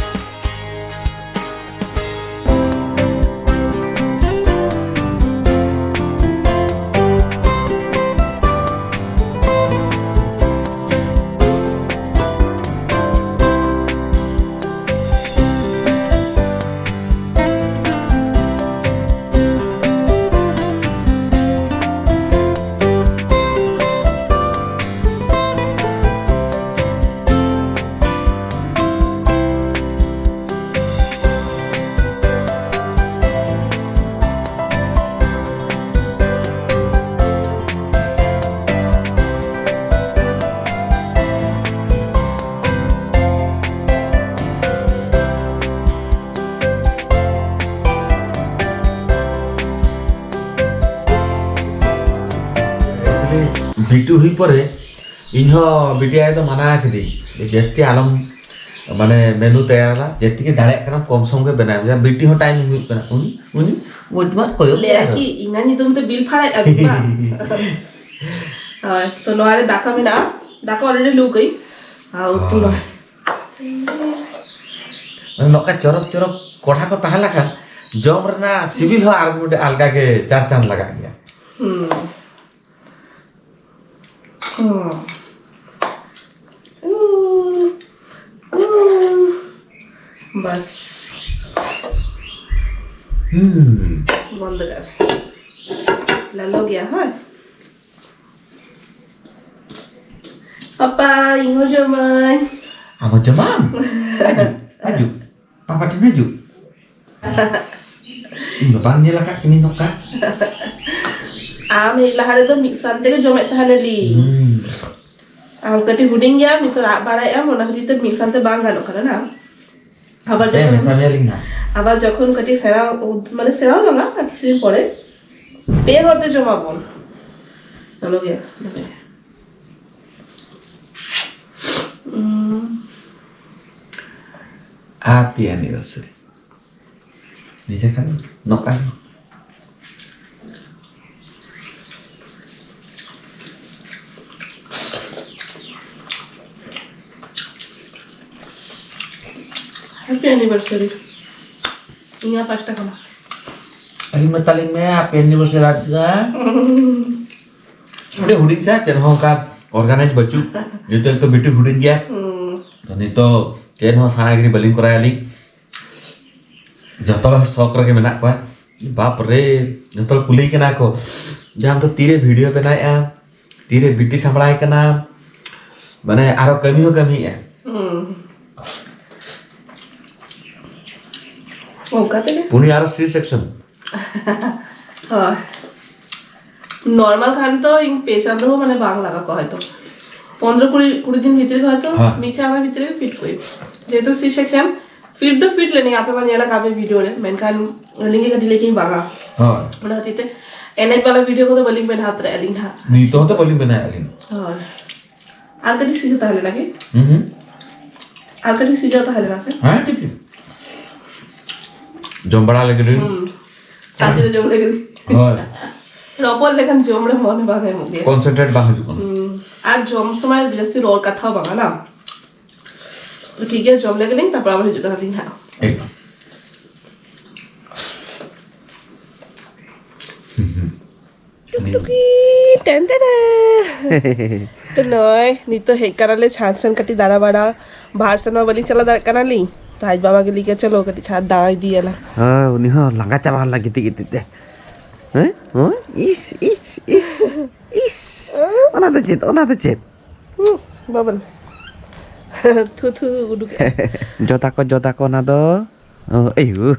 ᱵᱤᱴᱩ ᱦᱩᱭ ᱯᱚᱨᱮ ᱤᱧ ᱦᱚᱸ ᱵᱤᱴᱤ ᱟᱭᱳ ᱫᱚ ᱢᱟᱱᱟ ᱠᱤᱫᱤᱧ, ᱡᱟᱹᱥᱛᱤ ᱟᱞᱚᱢ, ᱢᱟᱱᱮ, ᱢᱮᱱᱩ ᱛᱮᱭᱟᱨᱟ, ᱡᱮᱛᱤᱜᱮ ᱫᱟᱲᱮᱭᱟᱜ ᱠᱟᱱᱟᱢ ᱠᱚᱢ ᱥᱚᱢ ᱜᱮ ᱵᱮᱱᱟᱣ ᱢᱮ᱾ ᱵᱤᱴᱤ ᱦᱚᱸ ᱴᱟᱭᱤᱢ ᱦᱩᱭᱩᱜ ᱠᱟᱱᱟ, ᱩᱱᱤ ᱩᱱᱤ ᱢᱚᱡᱽ ᱢᱟᱛ ᱠᱚᱭᱚᱜ ᱞᱟᱹᱭᱟ ᱜᱮᱭᱟ ᱟᱨᱚ᱾ ᱪᱮᱫ, ᱤᱧᱟᱹᱜ ᱧᱩᱛᱩᱢ ᱛᱮ ᱵᱤᱞ ᱯᱷᱟᱲᱟᱭᱮᱫᱼᱟ ᱵᱤᱱ ᱵᱟᱝ? ᱦᱳᱭ, ᱛᱚ ᱱᱚᱣᱟ ᱨᱮ ᱫᱟᱠᱟ ᱢᱮᱱᱟᱜᱼᱟ, ᱫᱟᱠᱟ already ᱞᱩ ᱠᱟᱹᱧ᱾ ᱟᱨ ᱩᱛᱩ ᱦᱳᱭ᱾ ᱱᱚᱣᱟ᱾ ᱢᱟᱱᱮ ᱱᱚᱝᱠᱟ ᱪᱚᱨᱚᱠ ᱪᱚᱨᱚᱠ ᱠᱚᱲᱦᱟ ᱠᱚ ᱛᱟᱦᱮᱸ ᱞᱮᱱᱠᱷᱟᱱ ᱡᱚᱢ ᱨᱮᱱᱟᱜ ᱥᱤᱵᱤᱞ ᱦᱚᱸ ᱟᱨ ᱢᱤᱫᱴᱮᱡ ᱟᱞᱜᱟ ᱜᱮ ᱪᱟᱨ ᱪᱟᱸᱫ ᱞᱟᱜᱟᱜ ᱜᱮᱭᱟ᱾ ᱦᱩᱸ᱾ ᱦᱩᱸ᱾ ᱩᱸ᱾ ᱩᱸ᱾ ᱵᱟᱥ᱾ ᱦᱩᱸ᱾ ᱵᱚᱱᱫᱚ ᱠᱟᱜ ᱢᱮ᱾ ᱞᱚᱞᱚ ᱜᱮᱭᱟ, ᱦᱳᱭ᱾ ᱯᱟᱯᱟ, ᱤᱧ ᱦᱚᱸ ᱡᱚᱢᱟᱹᱧ᱾ ᱟᱢ ᱦᱚᱸ ᱡᱚᱢᱟᱢ? ᱦᱤᱡᱩᱜ, ᱦᱤᱡᱩᱜ᱾ ᱯᱟᱯᱟ ᱴᱷᱮᱱ ᱦᱤᱡᱩᱜ᱾ ᱤᱧ ᱫᱚ ᱵᱟᱝ ᱧᱮᱞ ᱟᱠᱟᱫ ᱠᱤᱱᱟᱹᱧ ᱱᱚᱝᱠᱟ᱾ ᱟᱢ ᱦᱮᱡ ᱞᱟᱦᱟ ᱨᱮᱫᱚ ᱢᱤᱫ ᱥᱟᱶ ᱛᱮᱜᱮ ᱡᱚᱢᱮᱫ ᱛᱟᱦᱮᱱᱟᱞᱤᱧ᱾ ᱦᱩᱸ᱾ ᱟᱢ ᱠᱟᱹᱴᱤᱡ ᱦᱩᱰᱤᱧ ᱜᱮᱭᱟᱢ, ᱱᱤᱛᱚᱜ ᱨᱟᱜ ᱵᱟᱲᱟᱭᱮᱫ ᱟᱢ, ᱚᱱᱟ ᱠᱷᱟᱹᱛᱤᱨ ᱛᱮ ᱢᱤᱫ ᱥᱟᱶᱛᱮ ᱵᱟᱝ ᱜᱟᱱᱚᱜ ᱠᱟᱱᱟ ᱱᱟ᱾ ᱟᱵᱟᱨ ᱦᱮᱸ, ᱡᱚᱠᱷᱚᱱ, ᱢᱮᱥᱟ ᱢᱮᱭᱟᱞᱤᱧ ᱱᱟ᱾ ᱟᱵᱟᱨ ᱡᱚᱠᱷᱚᱱ ᱠᱟᱹᱴᱤᱡ ᱥᱮᱬᱟ, ᱢᱟᱱᱮ ᱥᱮᱬᱟ ᱦᱚᱸ ᱵᱟᱝᱟ, ᱟᱨ ᱠᱤᱪᱷᱩ ᱫᱤᱱ ᱯᱚᱨᱮ ᱯᱮ ᱦᱚᱲ ᱛᱮ ᱡᱚᱢᱟᱵᱚᱱ᱾ ᱪᱚᱞᱚ ᱜᱮᱭᱟ, ᱫᱚᱢᱮ᱾ ᱩᱸ᱾ Happy anniversary. ᱱᱤᱡᱮ ᱠᱷᱟᱱ ᱱᱚᱝᱠᱟ ᱜᱮ᱾ Happy anniversary. ᱤᱧᱟᱹᱜ ᱯᱟᱥᱴᱟ ᱠᱷᱚᱱᱟᱜ᱾ ᱟᱹᱞᱤᱧ ᱢᱟ ᱛᱟᱹᱞᱤᱧ ᱢᱮ, happy anniversary ᱟᱨ ᱪᱮᱫ? ᱟᱹᱰᱤ ᱦᱩᱰᱤᱧ ᱥᱮ, ᱪᱮᱫ ᱦᱚᱸ ᱚᱱᱠᱟ organize ᱵᱟᱹᱪᱩᱜ᱾ ᱡᱮᱦᱮᱛᱩ ᱮᱠᱴᱩ ᱵᱤᱴᱩ ᱦᱩᱰᱤᱧ ᱜᱮᱭᱟ᱾ ᱦᱩᱸ᱾ ᱛᱚ ᱱᱤᱛᱚᱜ ᱪᱮᱫ ᱦᱚᱸ ᱥᱮᱬᱟ ᱜᱤᱰᱤ ᱵᱟᱹᱞᱤᱧ ᱠᱚᱨᱟᱭᱟᱞᱤᱧ᱾ ᱡᱚᱛᱚ ᱦᱚᱲ ᱥᱚᱠ ᱨᱮᱜᱮ ᱢᱮᱱᱟᱜ ᱠᱚᱣᱟ᱾ ᱵᱟᱯ ᱨᱮ, ᱡᱚᱛᱚ ᱦᱚᱲ ᱠᱩᱞᱤ ᱠᱟᱱᱟ ᱠᱚ, ᱡᱮ ᱟᱢ ᱫᱚ ᱛᱤᱨᱮ video ᱵᱮᱱᱟᱣᱮᱫᱼᱟ, ᱛᱤᱨᱮ ᱵᱤᱴᱤ ᱥᱟᱢᱵᱲᱟᱭ ᱠᱟᱱᱟ, ᱢᱟᱱᱮ ᱟᱨᱚ ᱠᱟᱹᱢᱤ ᱦᱚᱸ ᱠᱟᱹᱢᱤᱭᱮᱫᱼᱟ᱾ ᱦᱩᱸ᱾ ᱚᱱᱠᱟ ᱛᱮᱜᱮ᱾ ᱩᱱᱤ ᱟᱨᱚ C section᱾ ᱦᱳᱭ᱾ Normal ᱠᱷᱟᱱ ᱛᱚ ᱤᱧ ᱯᱮ ᱪᱟᱸᱫᱚ ᱦᱚᱸ ᱢᱟᱱᱮ ᱵᱟᱝ ᱞᱟᱜᱟᱣ ᱠᱚᱜᱼᱟ ᱦᱚᱭᱛᱚ᱾ ᱯᱚᱱᱨᱚ ᱠᱩᱲᱤ, ᱠᱩᱲᱤ ᱫᱤᱱ ᱵᱷᱤᱛᱨᱤ ᱦᱚᱭᱛᱚ ᱦᱮᱸ᱾ ᱢᱤᱫ ᱪᱟᱸᱫᱚ ᱵᱷᱤᱛᱨᱤ ᱯᱷᱤᱴ ᱠᱚᱜ ᱤᱧ᱾ ᱡᱮᱦᱮᱛᱩ C section, ᱯᱷᱤᱴ ᱫᱚ ᱯᱷᱤᱴ ᱞᱮᱱᱟᱹᱧ, ᱟᱯᱮ ᱢᱟ ᱧᱮᱞ ᱟᱠᱟᱫ ᱯᱮ video ᱨᱮ, ᱢᱮᱱᱠᱷᱟᱱ ᱟᱹᱞᱤᱧ ᱜᱮ ᱠᱟᱹᱴᱤᱡ ᱞᱟᱹᱭ ᱠᱤᱧ ᱵᱟᱝᱟ᱾ ᱦᱳᱭ᱾ ᱚᱱᱟ ᱠᱷᱟᱹᱛᱤᱨ ᱛᱮ ᱮᱱᱮᱡ ᱵᱟᱞᱟ ᱵᱷᱤᱰᱤᱭᱳ ᱠᱚᱫᱚ ᱵᱟᱹᱞᱤᱧ ᱵᱮᱱᱟᱣ ᱦᱟᱛᱟᱲᱮᱜᱼᱟ ᱟᱹᱞᱤᱧ ᱱᱟᱦᱟᱜ᱾ ᱱᱤᱛᱚᱜ ᱦᱚᱸᱛᱚ ᱵᱟᱹᱞᱤᱧ ᱵᱮᱱᱟᱣᱮᱫᱼᱟ ᱟᱹᱞᱤᱧ᱾ ᱦᱳᱭ᱾ ᱟᱨ ᱠᱟᱹᱴᱤᱡ ᱥᱤᱡᱟᱹ ᱛᱟᱦᱮᱸ ᱞᱮᱱᱟ ᱠᱤ? ᱦᱩᱸ ᱦᱩᱸ᱾ ᱟᱨ ᱠᱟᱹᱴᱤᱡ ᱥᱤᱡᱟᱹ ᱛᱟᱦᱮᱸ ᱞᱮᱱᱟ ᱥᱮ? ᱦᱮᱸ, ᱴᱷᱤᱠ ᱜᱮᱭᱟ᱾ ᱡᱚᱢ ᱵᱟᱲᱟ ᱞᱮᱜᱮ ᱞᱤᱧ᱾ ᱦᱩᱸ᱾ ᱥᱟᱱᱛᱤ ᱛᱮ ᱡᱚᱢ ᱞᱮᱜᱮ ᱞᱤᱧ᱾ ᱦᱳᱭ᱾ ᱨᱚᱯᱚᱲ ᱞᱮᱠᱷᱟᱱ ᱡᱚᱢ ᱨᱮ ᱢᱚᱱᱮ ᱵᱟᱝ ᱮᱢᱚᱜ ᱜᱮᱭᱟ᱾ ᱠᱚᱱᱥᱮᱱᱴᱨᱮᱴ ᱵᱟᱝ ᱦᱤᱡᱩᱜ ᱠᱟᱱᱟ᱾ ᱦᱩᱸ᱾ ᱟᱨ ᱡᱚᱢ ᱥᱚᱢᱚᱭ ᱡᱟᱹᱥᱛᱤ ᱨᱚᱲ ᱠᱟᱛᱷᱟ ᱦᱚᱸ ᱵᱟᱝᱟ ᱱᱟ᱾ ᱴᱷᱤᱠ ᱜᱮᱭᱟ, ᱡᱚᱢ ᱞᱮᱜᱮ ᱞᱤᱧ, ᱛᱟᱨᱯᱚᱨ ᱟᱵᱟᱨ ᱦᱤᱡᱩᱜ ᱠᱟᱱᱟ ᱞᱤᱧ ᱦᱟᱸᱜ᱾ ᱮᱠᱫᱚᱢ᱾ ᱦᱩᱸ ᱦᱩᱸ᱾ ᱴᱩᱠᱴᱩᱠᱤ, ᱴᱮᱱ ᱴᱮᱱ᱾ ᱛᱚ ᱱᱚᱜᱼᱚᱭ ᱱᱤᱛᱚᱜ ᱦᱮᱡ ᱠᱟᱱᱟᱞᱮ ᱪᱷᱟᱸᱫᱽ ᱥᱮᱱ ᱠᱟᱹᱴᱤᱡ ᱫᱟᱬᱟ ᱵᱟᱲᱟ᱾ ᱵᱟᱦᱟᱨ ᱥᱮᱱ ᱢᱟ ᱵᱟᱹᱞᱤᱧ ᱪᱟᱞᱟᱣ ᱫᱟᱲᱮᱭᱟᱜ ᱠᱟᱱᱟᱞᱤᱧ᱾ ᱛᱚ ᱟᱡ ᱵᱟᱵᱟ ᱜᱮ ᱞᱟᱹᱭ ᱠᱮᱫ, "ᱪᱚᱞᱚ ᱠᱟᱹᱴᱤᱡ ᱪᱷᱟᱸᱫᱽ ᱫᱟᱬᱟ ᱤᱫᱤᱭᱟᱞᱟᱝ᱾" ᱦᱮᱸ, ᱩᱱᱤ ᱦᱚᱸ ᱞᱟᱸᱜᱟ ᱪᱟᱵᱟ ᱞᱮᱱᱟ ᱜᱤᱛᱤᱡ ᱜᱤᱛᱤᱡ ᱛᱮ᱾ ᱦᱮᱸ? ᱦᱮᱸ? ᱤᱥ, ᱤᱥ, ᱤᱥ᱾ ᱚᱱᱟ ᱫᱚ ᱪᱮᱫ? ᱚᱱᱟ ᱫᱚ ᱪᱮᱫ? ᱦᱩᱸ, ᱵᱟᱵᱟᱞ᱾ ᱛᱷᱩ ᱛᱷᱩ ᱩᱰᱩᱠ᱾ ᱡᱚᱫᱟ ᱠᱚ, ᱡᱚᱫᱟ ᱠᱚ, ᱚᱱᱟ ᱫᱚ᱾ ᱚ, ᱮᱭᱩ᱾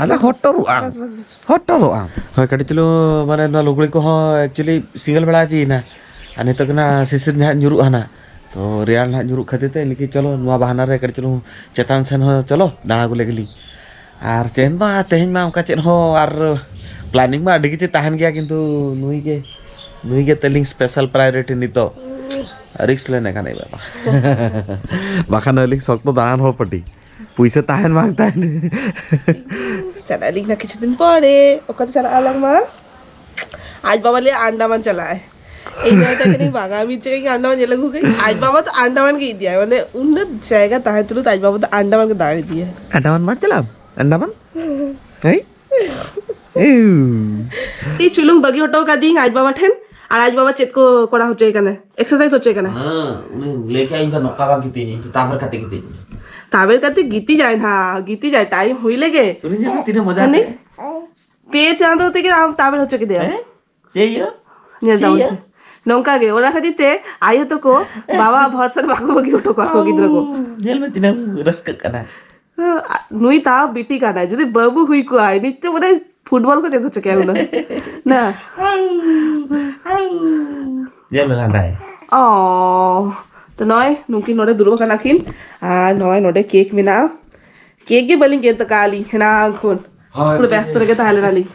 ᱟᱞᱮ ᱦᱚᱴᱚᱨᱚᱜᱼᱟ᱾ ᱵᱟᱥ, ᱵᱟᱥ, ᱵᱟᱥ᱾ ᱦᱚᱴᱚᱨᱚᱜᱼᱟ᱾ ᱦᱳᱭ, ᱠᱟᱹᱴᱤᱡ ᱪᱩᱞᱩᱝ ᱢᱟᱱᱮ ᱱᱚᱣᱟ ᱞᱩᱜᱽᱲᱤ ᱠᱚᱦᱚᱸ actually ᱥᱤᱸᱜᱮᱞ ᱵᱮᱲᱟ ᱤᱫᱤᱭᱮᱱᱟ᱾ ᱟᱨ ᱱᱤᱛᱚᱜ ᱜᱮ ᱱᱟᱜ ᱥᱤᱥᱤᱨ ᱱᱟᱦᱟᱜ ᱧᱩᱨᱩᱜᱼᱟ ᱱᱟᱜ᱾ ᱛᱚ ᱨᱮᱭᱟᱲ ᱱᱟᱦᱟᱜ ᱧᱩᱨᱩᱜ ᱠᱷᱟᱹᱛᱤᱨ ᱛᱮ ᱱᱤᱠᱤ ᱪᱚᱞᱚ ᱱᱚᱣᱟ ᱵᱟᱦᱟᱱᱟ ᱨᱮ ᱠᱟᱹᱴᱤᱡ ᱪᱩᱞᱩᱝ ᱪᱮᱛᱟᱱ ᱥᱮᱱ ᱦᱚᱸ ᱪᱚᱞᱚ ᱫᱟᱬᱟ ᱟᱹᱜᱩ ᱞᱮᱜᱮ ᱞᱤᱧ᱾ ᱟᱨ ᱪᱮᱫ ᱵᱟ ᱛᱮᱦᱮᱧ ᱢᱟ ᱚᱱᱠᱟ ᱪᱮᱫ ᱦᱚᱸ ᱟᱨ planning ᱢᱟ ᱟᱹᱰᱤ ᱠᱤᱪᱷᱩ ᱛᱟᱦᱮᱱ ᱜᱮᱭᱟ, ᱠᱤᱱᱛᱩ ᱱᱩᱭ ᱜᱮ, ᱱᱩᱭ ᱜᱮ ᱛᱟᱹᱞᱤᱧ special priority ᱱᱤᱛᱚᱜ᱾ ᱨᱤᱠᱥ ᱞᱮᱱ ᱮᱠᱷᱟᱱ ᱮ ᱵᱟᱵᱟ᱾ ᱵᱟᱠᱷᱟᱱ ᱟᱹᱞᱤᱧ ᱥᱚᱠᱛᱚ ᱫᱟᱬᱟᱱ ᱦᱚᱲ ᱯᱟᱹᱴᱤ᱾ ᱯᱩᱭᱥᱟᱹ ᱛᱟᱦᱮᱱ ᱵᱟᱝ ᱛᱟᱦᱮᱱ᱾ ᱪᱟᱞᱟᱜ ᱟᱹᱞᱤᱧ ᱱᱟ ᱠᱤᱪᱷᱩ ᱫᱤᱱ ᱯᱚᱨᱮ᱾ ᱚᱠᱟᱛᱮ ᱪᱟᱞᱟᱜ ᱟᱞᱟᱝ ᱢᱟ? ᱟᱡ ᱵᱟᱵᱟ ᱞᱟᱹᱭᱟ ᱟᱱᱰᱟᱢᱟᱱ ᱪᱟᱞᱟᱜ ᱟᱭ᱾ ᱤᱧ ᱫᱚ ᱢᱮᱛᱟᱭ ᱠᱟᱹᱱᱟᱹᱧ, "ᱵᱟᱝᱟ, ᱢᱤᱫ ᱡᱟᱭᱜᱟ ᱜᱮ ᱟᱱᱰᱟᱢᱟᱱ ᱧᱮᱞ ᱟᱹᱜᱩ ᱠᱟᱹᱧ᱾" ᱟᱡ ᱵᱟᱵᱟ ᱫᱚ ᱟᱱᱰᱟᱢᱟᱱ ᱜᱮ ᱤᱫᱤᱭᱟᱭ, ᱢᱟᱱᱮ ᱩᱱᱟᱹᱜ ᱡᱟᱭᱜᱟ ᱛᱟᱦᱮᱸ ᱛᱩᱞᱩᱡ ᱟᱡ ᱵᱟᱵᱟ ᱫᱚ ᱟᱱᱰᱟᱢᱟᱱ ᱜᱮ ᱫᱟᱬᱟᱱ ᱤᱫᱤᱭᱟᱭ᱾ ᱟᱱᱰᱟᱢᱟᱱ ᱵᱟᱝ ᱪᱟᱞᱟᱜ ᱟᱢ? ᱟᱱᱰᱟᱢᱟᱱ? ᱦᱮᱸ? ᱤᱧ ᱪᱩᱞᱩᱝ ᱵᱟᱹᱜᱤ ᱦᱚᱴᱚ ᱠᱟᱫᱤᱧ ᱟᱡ ᱵᱟᱵᱟ ᱴᱷᱮᱱ, ᱟᱨ ᱟᱡ ᱵᱟᱵᱟ ᱪᱮᱫ ᱠᱚ ᱠᱚᱨᱟᱣ ᱦᱚᱪᱚᱭ ᱠᱟᱱᱟ, exercise ᱦᱚᱪᱚᱭ ᱠᱟᱱᱟ᱾ ᱦᱮᱸ, ᱩᱱᱤ ᱞᱟᱹᱭ ᱠᱮᱜᱼᱟ, "ᱤᱧ ᱫᱚ ᱱᱚᱝᱠᱟ ᱵᱟᱝ ᱜᱤᱛᱤᱡ, ᱤᱧ ᱫᱚ ᱛᱟᱵᱮᱨ ᱠᱟᱛᱮ ᱜᱤᱛᱤᱡ ᱢᱮ᱾" ᱛᱟᱵᱮᱨ ᱠᱟᱛᱮ ᱜᱤᱛᱤᱡᱟᱭ ᱱᱟᱦᱟᱜ, ᱜᱤᱛᱤᱡᱟᱭ, time ᱦᱩᱭ ᱞᱮᱜᱮ᱾ ᱩᱱᱤ ᱧᱮᱞ ᱢᱮ ᱛᱤᱱᱟᱹᱜ ᱢᱚᱡᱟ ᱦᱟᱱᱮ ᱛᱟᱭ᱾ ᱯᱮ ᱪᱟᱸᱫᱚ ᱛᱮᱜᱮ ᱟᱢ ᱛᱟᱵᱮᱨ ᱦᱚᱪᱚ ᱠᱮᱫᱮᱭᱟ᱾ ᱦᱮᱸ? ᱪᱮᱫ ᱦᱩᱭᱩᱜᱼᱟ? ᱧᱮᱞ ᱪᱮᱫ ᱛᱟᱵᱚᱱ ᱦᱩᱭᱩᱜᱼᱟ? ᱯᱮ᱾ ᱱᱚᱝᱠᱟ ᱜᱮ, ᱚᱱᱟ ᱠᱷᱟᱹᱛᱤᱨ ᱛᱮ ᱟᱭᱳ ᱛᱟᱠᱚ ᱵᱟᱵᱟ ᱵᱷᱚᱨᱥᱟ ᱨᱮ ᱵᱟᱠᱚ ᱵᱟᱹᱜᱤ ᱦᱚᱴᱚ ᱠᱟᱜ ᱠᱚ ᱜᱤᱫᱽᱨᱟᱹ ᱠᱚ᱾ ᱧᱮᱞ ᱢᱮ ᱛᱤᱱᱟᱹᱜ ᱨᱟᱹᱥᱠᱟᱹᱜ ᱠᱟᱱᱟ᱾ ᱱᱩᱭ ᱛᱟᱣ ᱵᱤᱴᱤ ᱠᱟᱱᱟᱭ, ᱡᱩᱫᱤ ᱵᱟᱹᱵᱩ ᱦᱩᱭ ᱠᱚᱜᱼᱟᱭ, ᱱᱤᱛ ᱛᱮ ᱢᱟᱱᱮ ᱯᱷᱩᱴᱵᱚᱞ ᱠᱚ ᱪᱮᱫ ᱦᱚᱪᱚ ᱠᱮᱭᱟ ᱦᱩᱱᱟᱹᱝ᱾ ᱱᱟ᱾ ᱧᱮᱞ ᱢᱮ ᱞᱟᱸᱫᱟᱭ᱾ ᱚ, ᱛᱚ ᱱᱚᱜᱼᱚᱭ ᱱᱩᱠᱤᱱ ᱱᱚᱰᱮ ᱫᱩᱲᱩᱵ ᱟᱠᱟᱱᱟ ᱠᱤᱱ, ᱟᱨ ᱱᱚᱜᱼᱚᱭ ᱱᱚᱰᱮ ᱠᱮᱠ ᱢᱮᱱᱟᱜᱼᱟ᱾ ᱠᱮᱠ ᱜᱮ ᱵᱟᱹᱞᱤᱧ ᱜᱮᱫ ᱟᱠᱟᱫᱼᱟ ᱟᱹᱞᱤᱧ ᱦᱮᱱᱟᱝ ᱠᱷᱚᱱ᱾ ᱦᱳᱭ, ᱯᱩᱨᱟᱹ ᱵᱮᱥᱛᱚ ᱨᱮᱜᱮ ᱛᱟᱦᱮᱸ ᱞᱮᱱᱟᱞᱤᱧ᱾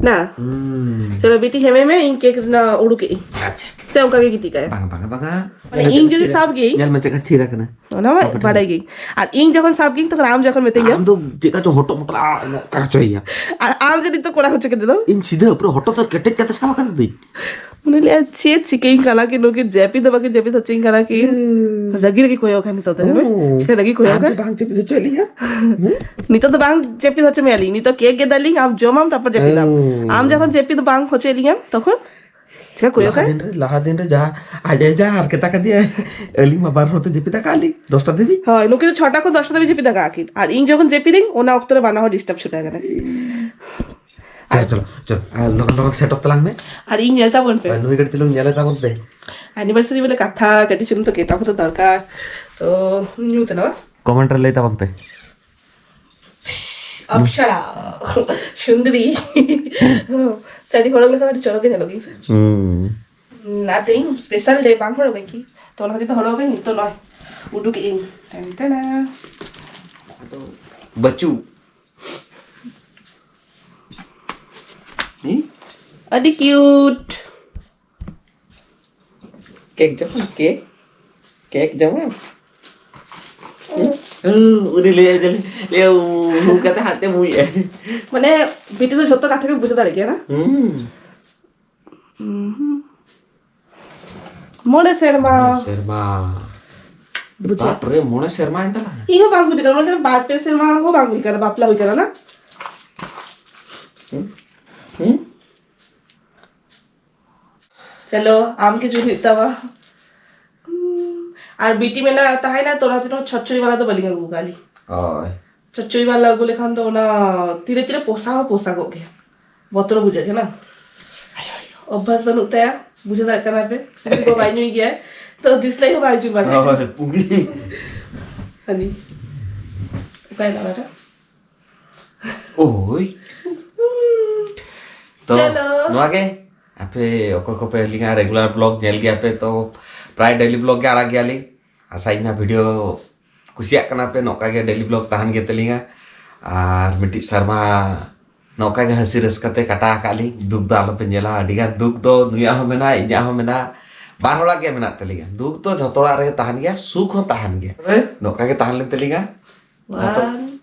ᱦᱮᱸ᱾ ᱦᱩᱸ᱾ ᱪᱚᱞᱚ ᱵᱤᱴᱤ ᱦᱮᱢᱮ ᱢᱮ, ᱤᱧ ᱠᱮᱠ ᱨᱮᱱᱟᱜ ᱩᱰᱩᱠ ᱮᱫ ᱤᱧ᱾ ᱟᱪᱪᱷᱟ᱾ ᱥᱮ ᱚᱱᱠᱟ ᱜᱮ ᱜᱤᱛᱤᱡ ᱠᱟᱭᱟ? ᱵᱟᱝᱟ, ᱵᱟᱝᱟ, ᱵᱟᱝᱟ᱾ ᱢᱟᱱᱮ ᱤᱧ ᱡᱩᱫᱤ ᱥᱟᱵ ᱜᱤᱭᱟᱹᱧ, ᱧᱮᱞ ᱢᱮ ᱪᱮᱫ ᱞᱮᱠᱟ ᱛᱷᱤᱨ ᱟᱠᱟᱱᱟ᱾ ᱚᱱᱟ ᱢᱟ ᱵᱟᱰᱟᱭ ᱜᱤᱭᱟᱹᱧ᱾ ᱟᱨ ᱤᱧ ᱡᱚᱠᱷᱚᱱ ᱥᱟᱵ ᱜᱤᱭᱟᱹᱧ, ᱛᱚᱠᱷᱚᱱ ᱟᱢ ᱡᱚᱠᱷᱚᱱ ᱢᱤᱛᱟᱹᱧᱟ᱾ ᱟᱢ ᱫᱚ ᱪᱮᱫ ᱞᱮᱠᱟ ᱪᱚ ᱦᱚᱴᱚᱜ ᱢᱚᱴᱚᱜ ᱟ, ᱚᱠᱟ ᱪᱚᱭ ᱭᱟ᱾ ᱟᱨ ᱟᱢ ᱡᱩᱫᱤ ᱛᱚ ᱠᱚᱲᱟ ᱦᱚᱪᱚ ᱠᱮᱫᱮ ᱫᱚ? ᱤᱧ ᱥᱤᱫᱷᱟᱹ ᱯᱩᱨᱟᱹ ᱦᱚᱴᱚᱜ ᱛᱮ ᱠᱮᱴᱮᱡ ᱠᱟᱛᱮ ᱥᱟᱵ ᱟᱠᱟᱫᱤᱧ᱾ ᱩᱱᱤ ᱞᱟᱹᱭᱟ, "ᱪᱮᱫ ᱪᱤᱠᱟᱹᱧ ᱠᱟᱱᱟ ᱠᱤ ᱱᱩᱠᱤᱱ, ᱡᱟᱹᱯᱤᱫ ᱫᱚ ᱵᱟᱹᱠᱤᱱ ᱡᱟᱹᱯᱤᱫ ᱦᱚᱪᱚᱧ ᱠᱟᱱᱟ ᱠᱤᱱ?" ᱦᱩᱸ᱾ ᱨᱟᱹᱜᱤ ᱨᱟᱹᱜᱤ ᱠᱚᱭᱚᱜ ᱠᱟᱱ ᱱᱤᱛᱚᱜ ᱫᱚ, ᱦᱮᱸ? ᱦᱩᱸ᱾ ᱪᱮᱫ ᱨᱟᱹᱜᱤ ᱠᱚᱭᱚᱜ ᱟᱢ ᱠᱟᱱ? ᱡᱮ ᱵᱟᱝ ᱡᱟᱹᱯᱤᱫ ᱦᱚᱪᱚᱭᱮᱫ ᱞᱤᱧᱟ? ᱦᱩᱸ? ᱱᱤᱛᱚᱜ ᱫᱚ ᱵᱟᱝ ᱡᱟᱹᱯᱤᱫ ᱦᱚᱪᱚ ᱢᱮᱭᱟ ᱞᱤᱧ, ᱱᱤᱛᱚᱜ ᱠᱮᱠ ᱜᱮᱫᱟᱞᱤᱧ, ᱟᱢ ᱡᱚᱢᱟᱢ, ᱛᱟᱨᱯᱚᱨ ᱡᱟᱹᱯᱤᱫᱟᱢ᱾ ᱦᱩᱸ᱾ ᱟᱢ ᱡᱚᱠᱷᱚᱱ ᱡᱟᱹᱯᱤᱫ ᱵᱟᱝ ᱦᱚᱪᱚᱭᱮᱫ ᱞᱤᱧᱟᱢ, ᱛᱚᱠᱷᱚᱱ ᱪᱮᱠᱟ ᱠᱚᱭᱚᱜ ᱞᱟᱦᱟ ᱠᱟᱭ? ᱫᱤᱱ ᱨᱮ, ᱞᱟᱦᱟ ᱫᱤᱱ ᱨᱮ ᱡᱟᱦᱟᱸ ᱟᱡ ᱮ ᱡᱟᱦᱟᱸ ᱦᱟᱨᱠᱮᱛ ᱟᱠᱟᱫᱮᱭᱟ, ᱟᱹᱞᱤᱧ ᱢᱟ ᱵᱟᱨ ᱦᱚᱲ ᱛᱮ ᱡᱟᱹᱯᱤᱫ ᱟᱠᱟᱫ ᱞᱤᱧ, ᱫᱚᱥᱴᱟ ᱫᱷᱟᱹᱵᱤᱡ᱾ ᱦᱳᱭ, ᱱᱩᱠᱤᱱ ᱫᱚ ᱪᱷᱚᱴᱟ ᱠᱷᱚᱱ ᱫᱚᱥᱴᱟ ᱫᱷᱟᱹᱵᱤᱡ ᱡᱟᱹᱯᱤᱫ ᱟᱠᱟᱫ ᱠᱤᱱ, ᱟᱨ ᱤᱧ ᱡᱚᱠᱷᱚᱱ ᱡᱟᱹᱯᱤᱫᱟᱹᱧ, ᱚᱱᱟ ᱚᱠᱛᱚ ᱨᱮ ᱵᱟᱱᱟ ᱦᱚᱲ ᱰᱤᱥᱴᱟᱨᱵ ᱪᱷᱩᱴᱟᱹᱣ ᱠᱟᱱᱟ᱾ ᱪᱚᱞᱚ, ᱪᱚᱞᱚ, ᱪᱚᱞᱚ, ᱟᱨ ᱞᱚᱜᱚᱱ ᱞᱚᱜᱚᱱ ᱥᱮᱴᱚᱜ ᱛᱟᱞᱟᱝ ᱢᱮ᱾ ᱟᱨ ᱤᱧ ᱧᱮᱞ ᱛᱟᱵᱚᱱ ᱯᱮ᱾ ᱟᱨ ᱱᱩᱭ ᱠᱟᱹᱴᱤᱡ ᱪᱩᱞᱩᱝ ᱧᱮᱞᱮ ᱛᱟᱵᱚᱱ ᱯᱮ᱾ ᱮᱱᱤᱵᱷᱟᱨᱥᱟᱨᱤ ᱵᱚᱞᱮ ᱠᱟᱛᱷᱟ, ᱠᱟᱹᱴᱤᱡ ᱪᱩᱞᱩᱝ ᱛᱚ ᱜᱮᱛᱟ ᱠᱚ ᱫᱚᱨᱠᱟᱨ᱾ ᱛᱚ, ᱧᱩᱛ ᱮᱱᱟ ᱵᱟᱝ? ᱠᱚᱢᱮᱱᱴ ᱨᱮ ᱞᱟᱹᱭ ᱛᱟᱵᱚᱱ ᱯᱮ᱾ ᱚᱯᱥᱚᱨᱟ᱾ ᱥᱩᱱᱫᱨᱤ᱾ ᱥᱟᱹᱲᱤ ᱦᱚᱨᱚᱜ ᱞᱮᱠᱷᱟᱱ ᱟᱹᱰᱤ ᱪᱚᱨᱚᱠ ᱜᱮ ᱧᱮᱞᱚᱜ ᱜᱤᱧ ᱥᱮ᱾ ᱦᱩᱸ᱾ ᱦᱩᱸ, ᱟᱨ ᱛᱮᱦᱮᱧ ᱥᱯᱮᱥᱟᱞ ᱰᱮ ᱵᱟᱝ ᱦᱚᱨᱚᱜ ᱟᱹᱧ ᱠᱤ? ᱛᱚ ᱚᱱᱟ ᱠᱷᱟᱹᱛᱤᱨ ᱛᱮ ᱦᱚᱨᱚᱜ ᱟᱹᱧ, ᱱᱤᱛᱚᱜ ᱱᱚᱜᱼᱚᱭ ᱩᱰᱩᱠ ᱮᱫ ᱟᱹᱧ᱾ ᱴᱮᱱ ᱴᱮᱱᱟ᱾ ᱵᱟᱹᱪᱩ᱾ ᱦᱩᱸ? ᱟᱹᱰᱤ ᱠᱤᱭᱩᱴ᱾ ᱠᱮᱠ ᱡᱚᱢᱟᱢ? ᱠᱮᱠ? ᱠᱮᱠ ᱡᱚᱢᱟᱢ? ᱦᱩᱸ? ᱦᱩᱸ, ᱩᱱᱤ ᱞᱟᱹᱭ ᱟᱭ ᱡᱮ, ᱞᱟᱹᱭ ᱟᱭ, ᱩ, ᱩ ᱠᱟᱛᱮ ᱦᱟᱱᱛᱮ ᱢᱩᱭ ᱮ᱾ ᱢᱟᱱᱮ, ᱵᱤᱴᱤ ᱫᱚ ᱡᱷᱚᱛᱚ ᱠᱟᱛᱷᱟ ᱜᱮ ᱵᱩᱡᱷᱟᱹᱣ ᱫᱟᱲᱮᱭᱟᱜ ᱜᱮᱭᱟ ᱱᱟ? ᱦᱩᱸ᱾ ᱩᱸᱦᱩᱸ᱾ ᱢᱚᱬᱮ ᱥᱮᱨᱢᱟ᱾ ᱢᱚᱬᱮ ᱥᱮᱨᱢᱟ᱾ ᱵᱩᱡᱷᱟᱹᱣ᱾ ᱵᱟᱯ ᱨᱮ, ᱢᱚᱬᱮ ᱥᱮᱨᱢᱟ ᱮᱱ ᱛᱟᱞᱟᱝ? ᱤᱧ ᱦᱚᱸ ᱵᱟᱝ ᱵᱩᱡᱷᱟᱹᱜ ᱠᱟᱱᱟ, ᱢᱟᱱᱮ ᱵᱟᱨ ᱯᱮ ᱥᱮᱨᱢᱟ ᱦᱚᱸ ᱵᱟᱝ ᱦᱩᱭ ᱠᱟᱱᱟ, ᱵᱟᱯᱞᱟ ᱦᱩᱭ ᱠᱟᱱᱟ ᱱᱟ? ᱦᱩᱸ? ᱦᱩᱸ? ᱪᱚᱞᱚ, ᱟᱢ ᱜᱮ ᱡᱩᱞ ᱦᱩᱭᱩᱜ ᱛᱟᱢᱟ᱾ ᱦᱩᱸ᱾ ᱟᱨ ᱵᱤᱴᱤ ᱢᱮᱱᱟ ᱛᱟᱦᱮᱸᱱᱟ ᱛᱚ, ᱚᱱᱟ ᱛᱮᱦᱚᱸ ᱪᱷᱚᱪᱪᱚᱲᱤ ᱵᱟᱞᱟ ᱫᱚ ᱵᱟᱹᱞᱤᱧ ᱟᱹᱜᱩ ᱟᱠᱟᱫ ᱞᱤᱧ᱾ ᱦᱳᱭ᱾ ᱪᱷᱚᱪᱪᱚᱲᱤ ᱵᱟᱞᱟ ᱟᱹᱜᱩ ᱞᱮᱠᱷᱟᱱ ᱫᱚ ᱚᱱᱟ ᱛᱤᱨᱮ ᱛᱤᱨᱮ ᱯᱚᱥᱟ ᱦᱚᱸ ᱯᱚᱥᱟᱜᱚᱜ ᱜᱮᱭᱟ᱾ ᱵᱚᱛᱚᱨ ᱵᱩᱡᱷᱟᱹᱜ ᱠᱟᱱᱟ᱾ ᱚᱵᱵᱷᱟᱥ ᱵᱟᱹᱱᱩᱜ ᱛᱟᱭᱟ, ᱵᱩᱡᱷᱟᱹᱣ ᱫᱟᱲᱮᱭᱟᱜ ᱠᱟᱱᱟ ᱯᱮ᱾ ᱯᱩᱸᱜᱤ ᱠᱚ ᱵᱟᱭ ᱧᱩᱭ ᱜᱮᱭᱟᱭ, ᱛᱚ ᱫᱤᱥᱞᱟᱭᱤᱠ ᱦᱚᱸ ᱵᱟᱭ ᱦᱤᱡᱩᱜ ᱵᱟᱲᱟᱭᱟ᱾ ᱦᱳᱭ, ᱯᱩᱸᱜᱤ᱾ ᱦᱟᱹᱱᱤ᱾ ᱚᱠᱟᱭ ᱫᱟᱬᱟ ᱨᱮ? ᱳᱭ᱾ ᱛᱚ, ᱪᱚᱞᱚ᱾ ᱱᱚᱣᱟ ᱜᱮ᱾ ᱟᱯᱮ ᱚᱠᱚᱭ ᱠᱚᱯᱮ ᱟᱹᱞᱤᱧᱟᱜ ᱨᱮᱜᱩᱞᱟᱨ ᱵᱞᱚᱜ ᱧᱮᱞ ᱜᱮᱭᱟ ᱯᱮ, ᱛᱚ ᱯᱨᱟᱭ ᱰᱮᱞᱤ ᱵᱞᱚᱜ ᱜᱮ ᱟᱲᱟᱜ ᱜᱮᱭᱟᱞᱤᱧ᱾ ᱟᱥᱟᱭᱟᱹᱧ ᱱᱚᱣᱟ ᱵᱷᱤᱰᱤᱭᱳ ᱠᱩᱥᱤᱭᱟᱜ ᱠᱟᱱᱟ ᱯᱮ, ᱱᱚᱝᱠᱟ ᱜᱮ ᱰᱮᱞᱤ ᱵᱞᱚᱜ ᱛᱟᱦᱮᱱ ᱜᱮ ᱛᱟᱹᱞᱤᱧᱟ᱾ ᱟᱨ ᱢᱤᱫᱴᱤᱡ ᱥᱮᱨᱢᱟ ᱱᱚᱝᱠᱟ ᱜᱮ ᱦᱟᱹᱥᱤ ᱨᱟᱹᱥᱠᱟᱹ ᱛᱮ ᱠᱟᱴᱟ ᱟᱠᱟᱫ ᱞᱤᱧ᱾ ᱫᱩᱠ ᱫᱚ ᱟᱞᱚᱯᱮ ᱧᱮᱞᱟ, ᱟᱹᱰᱤ ᱜᱟᱱ ᱫᱩᱠ ᱫᱚ ᱱᱩᱭᱟᱜ ᱦᱚᱸ ᱢᱮᱱᱟᱜᱼᱟ, ᱤᱧᱟᱹᱜ ᱦᱚᱸ ᱢᱮᱱᱟᱜᱼᱟ, ᱵᱟᱨ ᱦᱚᱲᱟᱜ ᱜᱮ ᱢᱮᱱᱟᱜ ᱛᱟᱹᱞᱤᱧᱟ᱾ ᱫᱩᱠ ᱫᱚ ᱡᱷᱚᱛᱚ ᱚᱲᱟᱜ ᱨᱮᱜᱮ ᱛᱟᱦᱮᱱ ᱜᱮᱭᱟ, ᱥᱩᱠ ᱦᱚᱸ ᱛᱟᱦᱮᱱ ᱜᱮᱭᱟ᱾ ᱛᱚᱵᱮ ᱱᱚᱝᱠᱟ ᱜᱮ ᱛᱟᱦᱮᱸ ᱞᱮᱱ ᱛᱟᱹᱞᱤᱧᱟ᱾ ᱡᱷᱚᱛᱚ One,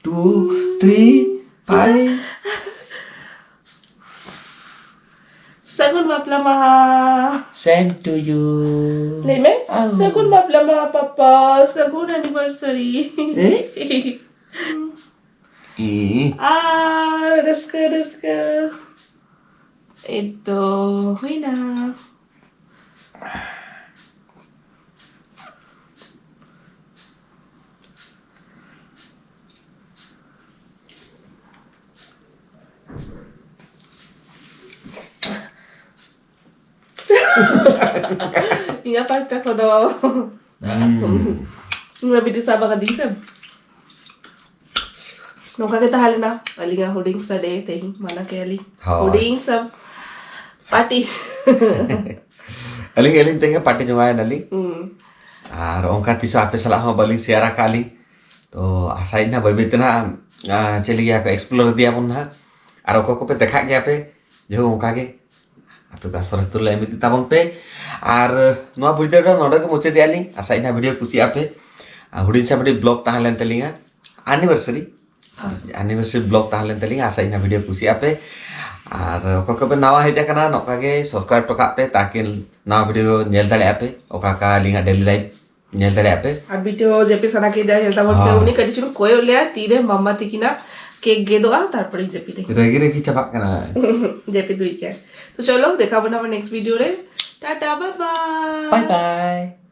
two, three, five. ᱥᱟᱹᱜᱩᱱ ᱵᱟᱯᱞᱟ ᱢᱟᱦᱟ᱾ Same to you. ᱞᱟᱹᱭ ᱢᱮ᱾ ᱟᱣ᱾ ᱥᱟᱹᱜᱩᱱ ᱵᱟᱯᱞᱟ ᱢᱟᱦᱟ ᱯᱟᱯᱟ, ᱥᱟᱹᱜᱩᱱ anniversary. ᱮ? ᱤ᱾ ᱟᱨ ᱨᱟᱹᱥᱠᱟᱹ, ᱨᱟᱹᱥᱠᱟᱹ. ᱮᱛᱚ ᱦᱩᱭᱱᱟ᱾ ᱤᱧᱟᱹᱜ ᱯᱟᱦᱴᱟ ᱠᱷᱚᱱ ᱫᱚ ᱦᱩᱸ᱾ ᱱᱚᱣᱟ video ᱥᱟᱵ ᱟᱠᱟᱫᱤᱧ ᱥᱮ᱾ ᱱᱚᱝᱠᱟ ᱜᱮ ᱛᱟᱦᱮᱸ ᱞᱮᱱᱟ ᱟᱹᱞᱤᱧᱟᱜ ᱦᱩᱰᱤᱧ ᱥᱟᱰᱮ ᱛᱮᱦᱮᱧ, ᱢᱟᱱᱟ ᱠᱮᱜᱼᱟ ᱞᱤᱧ᱾ ᱦᱳᱭ᱾ ᱦᱩᱰᱤᱧ ᱥᱟ party. ᱟᱹᱞᱤᱧ, ᱟᱹᱞᱤᱧ ᱛᱮᱜᱮ party ᱡᱚᱢᱟᱭᱮᱱᱟᱞᱤᱧ᱾ ᱦᱩᱸ᱾ ᱟᱨ ᱚᱱᱠᱟ ᱛᱤᱥ ᱦᱚᱸ ᱟᱯᱮ ᱥᱟᱞᱟᱜ ᱦᱚᱸ ᱵᱟᱹᱞᱤᱧ share ᱟᱠᱟᱫ ᱞᱤᱧ᱾ ᱛᱚ ᱟᱥᱟᱭᱟᱹᱧ ᱱᱟᱦᱟᱜ ᱵᱟᱹᱭ ᱵᱟᱹᱭ ᱛᱮ ᱱᱟᱦᱟᱜ, ᱟᱸ, ᱪᱮᱫ ᱞᱟᱹᱜᱤᱫ ᱠᱚ explore ᱤᱫᱤᱭᱟᱵᱚᱱ ᱱᱟᱦᱟᱜ᱾ ᱟᱨ ᱚᱠᱚᱭ ᱠᱚᱯᱮ ᱫᱮᱠᱷᱟᱜ ᱜᱮᱭᱟ ᱯᱮ, ᱡᱮᱦᱳᱠ ᱚᱱᱠᱟ ᱜᱮ᱾ ᱟᱯᱮ ᱠᱚ ᱥᱚᱨᱮᱥ ᱛᱩᱞᱟᱹ ᱮᱢ ᱤᱫᱤ ᱛᱟᱵᱚᱱ ᱯᱮ᱾ ᱟᱨ ᱱᱚᱣᱟ video ᱫᱚ ᱱᱚᱰᱮ ᱜᱮ ᱢᱩᱪᱟᱹᱫᱮᱜᱼᱟ ᱞᱤᱧ᱾ ᱟᱥᱟᱭᱮᱫ ᱱᱟ video ᱠᱩᱥᱤᱭᱟᱜᱼᱟ ᱯᱮ᱾ ᱟᱨ ᱦᱩᱰᱤᱧ ᱥᱟ ᱢᱤᱫᱴᱤᱡ vlog ᱛᱟᱦᱮᱸ ᱞᱮᱱ ᱛᱟᱹᱞᱤᱧᱟ, anniversary᱾ ᱦᱮᱸ᱾ Anniversary vlog ᱛᱟᱦᱮᱸ ᱞᱮᱱ ᱛᱟᱹᱞᱤᱧᱟ᱾ ᱟᱥᱟᱭᱮᱫ ᱱᱟ video ᱠᱩᱥᱤᱭᱟᱜᱼᱟ ᱯᱮ᱾ ᱟᱨ ᱚᱠᱚᱭ ᱠᱚᱯᱮ ᱱᱟᱣᱟ ᱦᱮᱡ ᱟᱠᱟᱱᱟ, ᱱᱚᱝᱠᱟ ᱜᱮ subscribe ᱦᱚᱴᱚ ᱠᱟᱜ ᱯᱮ, ᱛᱟᱠᱤ ᱱᱟᱣᱟ video ᱧᱮᱞ ᱫᱟᱲᱮᱭᱟᱜᱼᱟ ᱯᱮ, ᱚᱠᱟ ᱚᱠᱟ ᱟᱹᱞᱤᱧᱟᱜ daily life ᱧᱮᱞ ᱫᱟᱲᱮᱭᱟᱜᱼᱟ ᱯᱮ᱾ ᱟᱨ video ᱡᱟᱹᱯᱤᱫ ᱥᱟᱱᱟ ᱠᱮᱫᱟ, ᱧᱮᱞ ᱛᱟᱵᱚᱱ ᱯᱮ᱾ ᱦᱳᱭ᱾ ᱩᱱᱤ ᱠᱟᱹᱴᱤᱡ ᱪᱩᱞᱩᱝ ᱠᱚᱭᱚᱜ ᱞᱮᱭᱟ, ᱛᱤᱨᱮ ᱢᱟᱢᱟ ᱛᱤᱠᱤᱱᱟᱜ cake ᱜᱮᱫᱚᱜᱼᱟ, ᱛᱟᱨᱯᱚᱨᱮᱧ ᱡᱟᱹᱯᱤᱫᱟᱹᱧ᱾ ᱨᱟᱹᱜᱤ ᱨᱟᱹᱜᱤ ᱪᱟᱵᱟᱜ ᱠᱟᱱᱟ᱾ ᱡᱟᱹᱯᱤᱫ ᱦᱩᱭ ᱠᱮᱫ᱾ ᱛᱚ ᱪᱚᱞᱚ, ᱫᱮᱠᱷᱟ ᱵᱚᱱᱟ ᱟᱵᱚ next video ᱨᱮ᱾ Tata, bye bye. Bye bye.